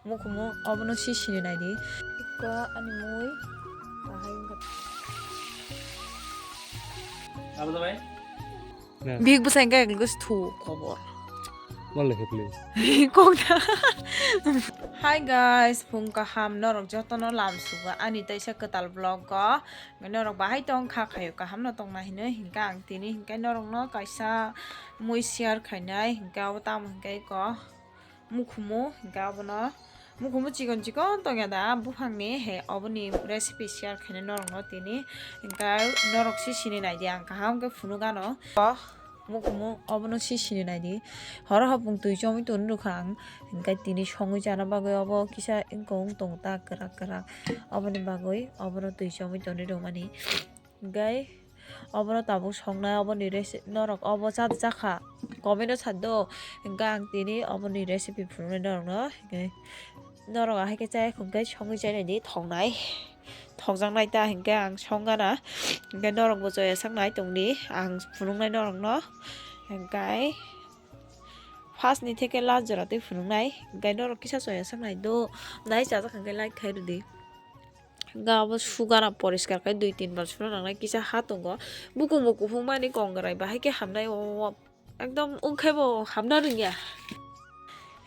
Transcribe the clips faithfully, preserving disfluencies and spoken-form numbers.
Mukhumu obono si sini naidi. Ikko ani mui. Ahai wngkha. Abo jabai? Na. Bihik bwsai hwnkhe English thu khobor. Wale khe please. Kokda. Hi guys, phung kaham norok jotono lam sugo ani teisa kwtal vlog o. Norok bahai tong kha khayo kaham no tongna hinwi hinkhe ang tini hinkhe norokno kaisa mui share khainai hinkhe abo tamo hinkhe ko. Mukhumu, hinkhe abono mukhumu chikon chikon tongya da buphangni, he oboni recipe share khainai norokno tini, hinkhe norok si sini naidi ang kaham khe phunuk ano. Mukhumu obono si sini naidi, horo hopung twi chomwi toni rwkha ang, hinkhe tini songwi chana bagwi obo kisa wngkha wng tongo ta kwrak kwrak, oboni bagwi obono twi chomwi toni rwmani. Hinkhe obono tabuk songnai, oboni resi-, norok obo cha, chakha, comment o sado, hinkhe ang tini oboni recipe phunuknai norokno, hinkhe norok ahai khe chaya hinkhe songwi chainaidi thoknai, thokjaknai ta hinkhe ang songana, hinkhe norokbo choya saknai tongdi, ang phunuknai norokno, hinkhe first ni theke last jora twi phunuknai, hinkhe norok kisa choya saknai do, nai chajak hinkhe like khai rwdi. Ga abo sugana poriskar khai dui tin bar suna nangnai, kisa ha tongo. Bukung bo kuphung mani kongrai bahai khe hamnai o, o, ekdom wngkhai bo hamna rwngya.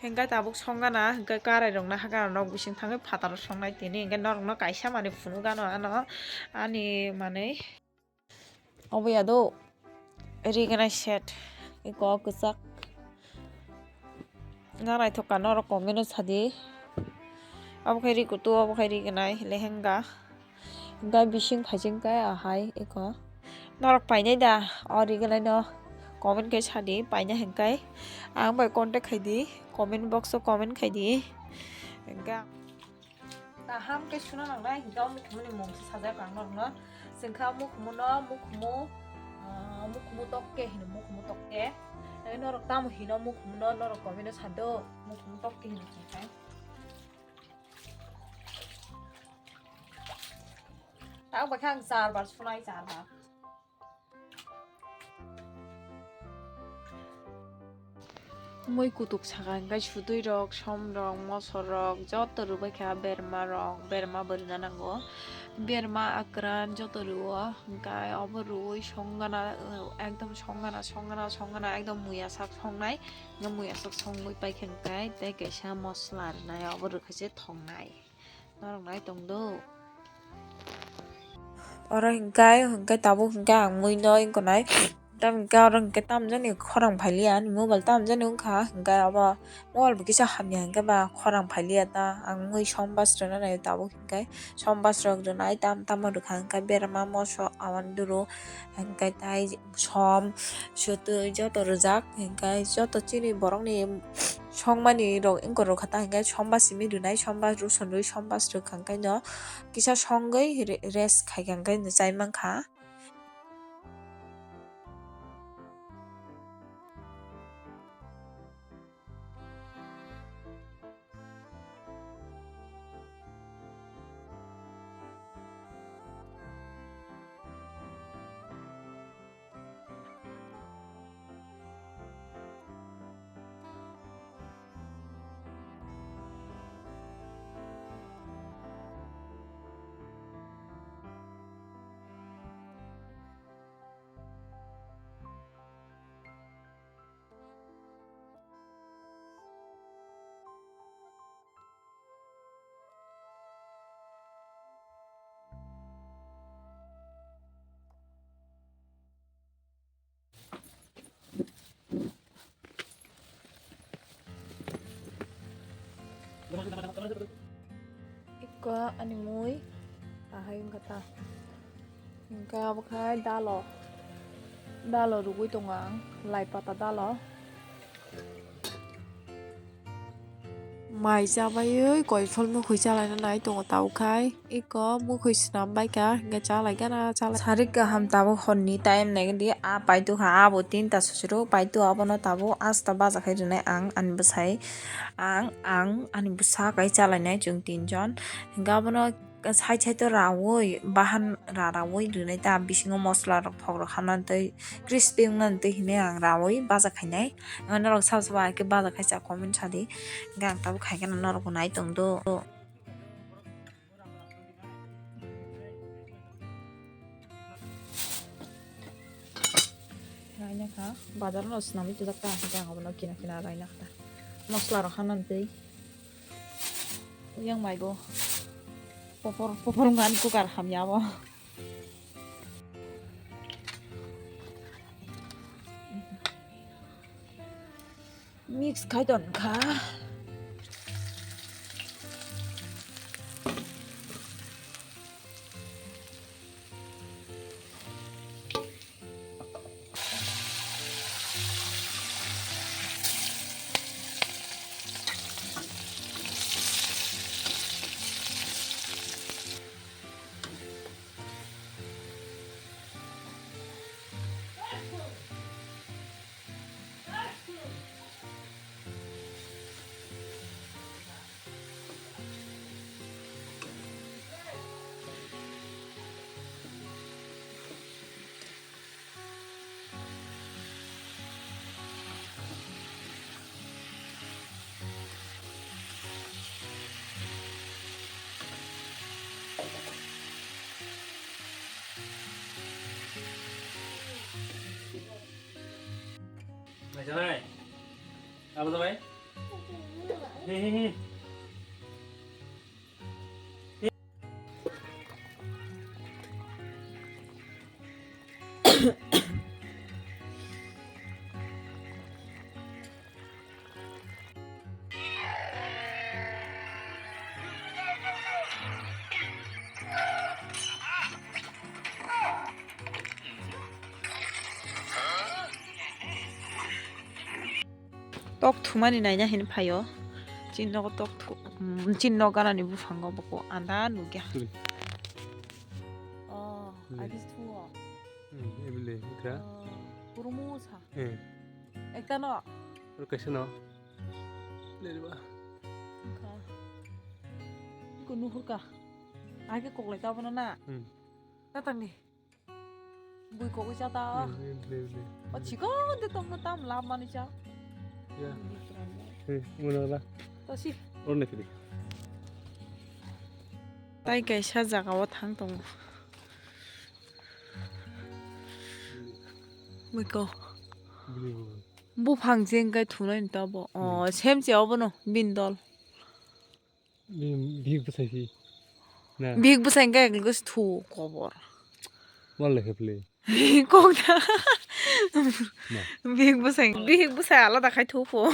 Hinkhe tabuk songana, hinkhe karai rokno hakhe norok bising thangwi phataro songnai tini, hinkhe norokno kaisa mani phunukgano ano ani manwi. Obo ya do, rignai set, iko kwchak. Na naithok ka norok comment o sadi. Obo khai ri kutu, obo khai rignai lehenga. Hinkhe bising phaising khe ahai iko. Norok painai da, o rignai no comment khe sadi, paina hinkhe. Ang bai contact khaidi, comment box o comment khaidi. Hinkhe. Kaham khe suna nangnai, hinkhe o mukhumuni mung se sajak ang norokno. Chwng kha mukhumu no, mukhumu, ah, mukhumu tokke hino, mukhumu tokke. Tei norok tamo hino mukhumu no, norok comment o sado, mukhumu tokke hino chwng kha. Tamo bai khe ang char bar sunai, char bar. Mui kutuk saka hinkhe sudui rok, som rok, moso rok joto rwbaikha, berma rok, berma bo rwna nango, berma akran joto rwo, hinkhe obo rwui songana, ekdom songana, songana, songana ekdom muya sak songnai, muya sak songwi paikha hinkhe tei kaisa mosla rwnai obo rwkhaise thongnai. Norok nai tong do. Oro hinkhe, hinkhe tabuk hinkhe ang mui no wngkha nai. Tam hinkhe oro hinkhe tam jani khorang phailiya, ani mobile tam jani wngkha, hinkhe abo mobile bo kisa hamya hinkhe ba khorang phailiya ta. Ang mui som bas rwna nai tabuk hinkhe som bas rok rwnai tam tamo rwkha hinkhe berma moso awan duru hinkhe tai som sotwi joto rwjak, hinkhe joto chini borokni songmani rok wngkha rwkha ta, hinkhe somba simi rwnai, somba rwsonwi somba swrwkha, hinkhe no kisa songwi re-, rest khaikha, hinkhe no chai mankha. Ikko ani mui ahai wngkha ta. Hinkhe abo khai dalo, dalo rwgwi tongo ang, lai pata dalo. Mai chabaiwi koiphol mukhwi chalaina nai tongo tabuk khai. Iko mukhwi swnam baikha, hinkhe chalaikha na chalai. Sarik kaham tabuk horni time naikhe di, a paitokha, abo tinta sosoro paito, abono tabuk asta baja khai rwnai ang ani bwsai. Ang, ang ani bwsa kai chalainai chwng tinjon. Hinkhe abono side side o raui bahan ra raui rinai ta, bisingo mosla rok thok rok hamnani tei crispy wngnani tei hinwi ang raui baja khainai. Norok sabo sabo hai khe baja khai cha comment sadi, hwnkhe ang tabuk khai kheno norokbo nai tongdo. Raina kha, bazar no swnamwi twijak ta, hwnkhe ang obono kina kina raina kha. Mosla rok hano twi. Yang mai bo. Popor, popor wngkha ani cooker hamya bo. Mix khai ton kha. Mai sanai. Abo jabai. He, he, he. Tok thumani naina hini phaio. Chini nogo tok thu-, um, chini nok ganani buphango boko anda nukya. Tuli. Oh, hmm. Agis thuo. Hmm, ebile, itra. Oh, purmu sa. Eh. Ekta no. Oro kaisa no. Leriba. Ka. Ko nuhur ka. Age koklai ta bono na. Hmm. Tatang ni. Bui kogwi cha ta. Hmm, hmm, hmm, hmm. O chikon de tongno tam lab mani cha. Ya. Hmm, muna la. To si. Orne kiri. Tai kaisa jaga o thang tongo. Bui ko. Bini buphang. Buphang jeng kai thunai ni tabo. O, hmm. Sem che obono bindol. Bini bihik bwsai phi. Na. Bihik bwsai hwnkhe ekdagwi se thu kobor. Wal lekhe phle. Kok da. Ma. Bihik bwsai, bihik bwsai alada khai thu pho.